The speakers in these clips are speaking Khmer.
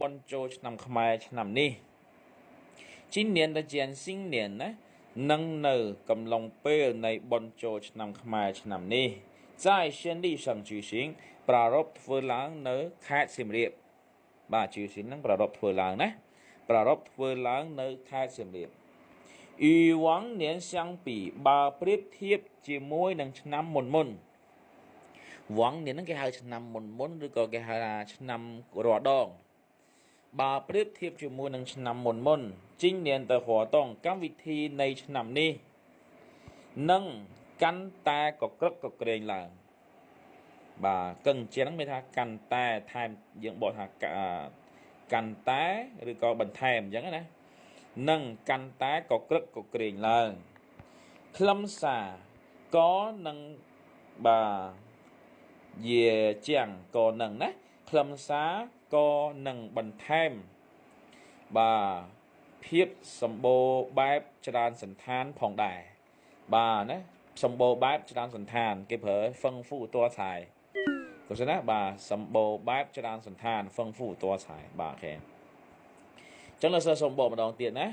បុណ្យចូលឆ្នាំខ្មែរឆ្នាំនេះ今年的建新年ណានឹងនៅកំឡុងពេលនៃបុណ្យចូលឆ្នាំខ្មែរឆ្នាំនេះ在暹粒省举行ប្រារព្ធធ្វើឡើងនៅខេត្តសៀមរាបបាទ举行នឹងប្រារព្ធធ្វើឡើងណាប្រារព្ធធ្វើឡើងនៅខេត្តសៀមរាប与往年相比បើប្រៀបធៀបជាមួយនឹងឆ្នាំមុនមុនវងនេះហ្នឹងគេហៅឆ្នាំមុនមុនឬក៏គេហៅថាឆ្នាំរាល់ដងបើប្រៀបធៀបជាមួយនឹងឆ្នាំមុនមុន今年的活动កម្មវិធីនៃឆ្នាំនេះនឹងកាន់តែកក្រឹកកក្រែងឡើងបាទកឹងជាហ្នឹងមានថាកាន់តែថែមយើងបកថាកាន់តែឬក៏បន្ថែមអញ្ចឹងណានឹងកាន់តែកក្រឹកកក្រែងឡើងខ្លឹមសារក៏នឹងបាទយាជាងក៏នឹងណាខ្លឹមសារក៏នឹងបន្ថែមបាទភាពសម្បូរបែបច្រើនសន្តានផងដែរបាទណាសម្បូរបែបច្រើនសន្តានគេប្រើហ្វឹងហ្វូតួឆាយក៏ស្ណាបាទសម្បូរបែបច្រើនសន្តានហ្វឹងហ្វូតួឆាយបាទអូខេចឹងលោកសិស្សសូមបកម្ដងទៀតណា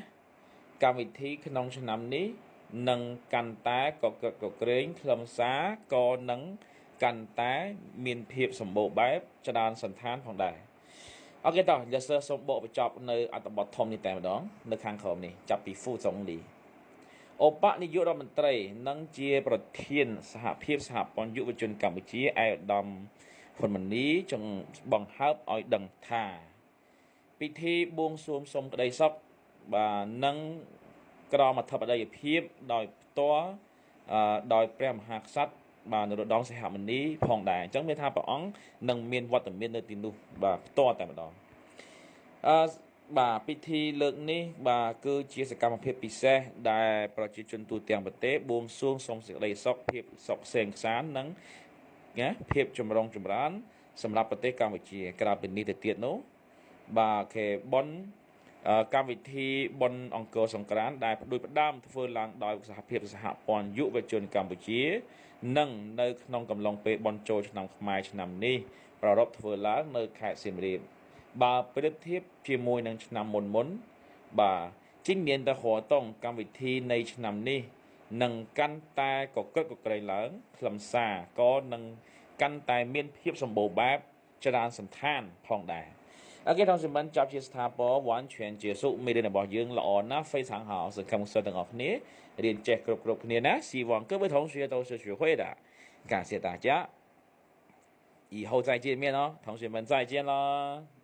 កម្មវិធីក្នុងឆ្នាំនេះនឹងកាន់តែកក្រឹកកក្រែងខ្លឹមសារក៏នឹងកាន់តែមានភាពសម្បូរបែបច្រើនសន្តានផងដែរអូខេតោះលោកសិស្សសូមបកបញ្ចប់នៅអត្ថបទធំនេះតែម្ដងនៅខាងក្រោមនេះចាប់ពីហ្វូសុងលីឧបនាយករដ្ឋមន្ត្រីនិងជាប្រធានសហភាពសហព័ន្ធយុវជនកម្ពុជាឯកឧត្តមហ៊ុនម៉ាណីចង់បង្ហើបឲ្យដឹងថាពិធីបួងសួងសុំក្តីសុខបាទនិងក្រមអធិបតីភាពដោយផ្ទាល់ដោយព្រះមហាក្សត្របាទនរោត្តមសីហមុនីផងដែរអញ្ចឹងមានថាព្រះអង្គនឹងមានវត្តមាននៅទីនោះបាទផ្ទាល់តែម្ដងបាទពិធីលើកនេះបាទគឺជាសកម្មភាពពិសេសដែលប្រជាជនទូទាំងប្រទេសបួងសួងសុំសេចក្តីសុខភាពសុខសេងខ្សាននិងណាភាពចម្រុងចម្រើនសម្រាប់ប្រទេសកម្ពុជាក្រៅពីនេះទៅទៀតនោះបាទគេបុណ្យកម្មវិធីបុណ្យអង្គរសង្ក្រាន្តដែលផ្ដួចផ្ដើមធ្វើឡើងដោយសហភាពសហព័ន្ធយុវជនកម្ពុជានិងនៅក្នុងកំឡុងពេលបុណ្យចូលឆ្នាំខ្មែរឆ្នាំនេះប្រារព្ធធ្វើឡើងនៅខេត្តសៀមរាបបើប្រៀបធៀបជាមួយនឹងឆ្នាំមុនមុនបាទ今年的活动កម្មវិធីនៃឆ្នាំនេះនឹងកាន់តែកក្រឹកកក្រែងឡើងខ្លឹមសារក៏នឹងកាន់តែមានភាពសម្បូរបែបច្រើនសន្តានផងដែរអូខេ同学们ចប់ជាស្ថាពរ完全结束មេរៀនរបស់យើងល្អណាស់非常好សង្ឃឹមសិស្សទាំងអស់គ្នារៀនចេះគ្រប់គ្រប់គ្នាណា希望各位同学都是学会的感谢大家以后再见面哦同学们再见啦。